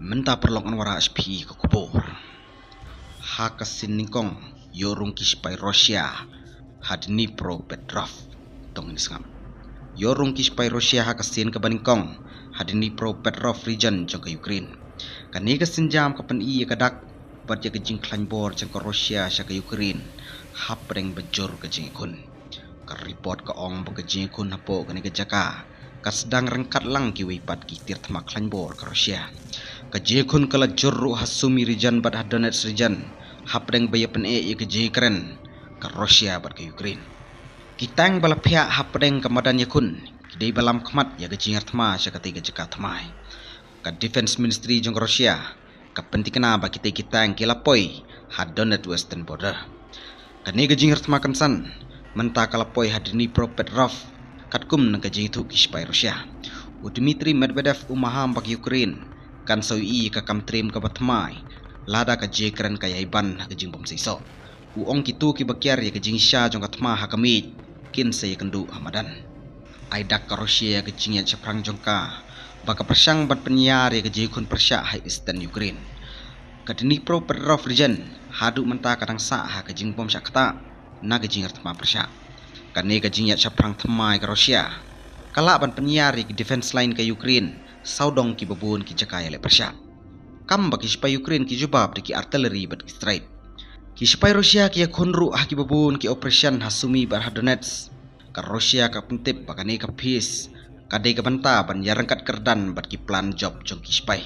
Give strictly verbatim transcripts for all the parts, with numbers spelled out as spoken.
Mynta paralok ngan wanrah sha phi ka khubor. Ha ka sien nyngkong, ïoh rung ki sipai Russia ha Dnipropetrovsk. Tong ngin sngap. Ïoh rung ki sipai Russia ha ka sien kaba nyngkong ha Dnipropetrovsk region jong ka Ukraine. Kane ka sienjam ka pyni ïa ka dak bad ïa ka jingkhlaiñ bor jong ka Russia sha ka Ukraine hapdeng ba jur ka jingïakhun. Ka report ka ong ba ka jingïakhun hapoh kane ka jaka ka sdang ryngkat lang kiwei pat ki tiar thma khlaiñ bor ka Russia. Ka jingïakhun ka la jur ruh ha Sumy region bad ha Donetsk region hapdeng ba ïa pyneh ïa ka jingïakren ka Russia bad ka Ukraine. Ki tank ba la phiah hapdeng ka madan ïakhun ki dei ba lam khmat ïa ka jingïar thma sha katei ka jaka thymmai. Ka Defense Ministry jong ka Russia ka pynthikna ba kitei ki tank ki la poi ha Donetsk western border. Kane ka jingïar thma kynsan mynta ka la poi ha Dnipropetrovsk katkum na ka jingïathuh ki sipai Russia. U Dmitry Medvedev u maham ba ka Ukraine kan sa ïohi ïa ka kam triem kaba thymmai lada ka jingïakren ka ïai ban ha ka jingbym seisoh. U ong kito kiba kiar ïa ka jingshisha jong ka thma ha ka miej kin sa ïakynduh ha madan. Ai dak ka Russia ïa ka jingïaid shaphrang jong ka ba ka pyrshang ban pynïar ïa ka jingïakhun pyrshah ha eastern Ukraine. Ka Dnipropetrovsk region haduh mynta ka dang sah ha ka jingbym shah ktah na ka jingïar thma pyrshah. Kane ka jingïaid shaphrang thymmai ka Russia ka lah ban pynïar ïa ka defense line ka Ukraine sawdong kiba bun ki jaka ïaleh pyrshah. Kam ba ki sipai Ukraine ki jubab da ki artillery bad ki strike. Ki sipai Russia ki ïakhun ruh ha kiba bun ki operation ha Sumy bad ha Donetsk. Ka Russia ka pyntip ba kane ka phase ka dei ka bynta ban ïaryngkat kyrdan bad ki plan jop jong ki sipai.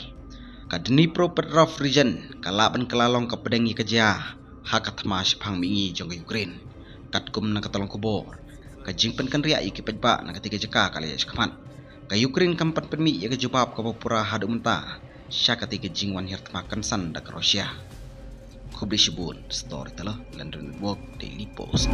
Ka Dnipropetrovsk region ka lah ban kylla long ka pdeng ïa ka jia ha ka thma shaphrang mihngi jong ka Ukraine. Katkum na ka tnat khubor, ka jingpynkynriah ïa ki paidbah na katei ka jaka ka la ïaid shakhmat. Ka Ukraine kam pat pynmih ïa ka jubab kaba pura haduh mynta sha katei ka jingwan hiar thma kynsan da ka Russia. Khublei shibun. Storyteller, London Network, Daily Post.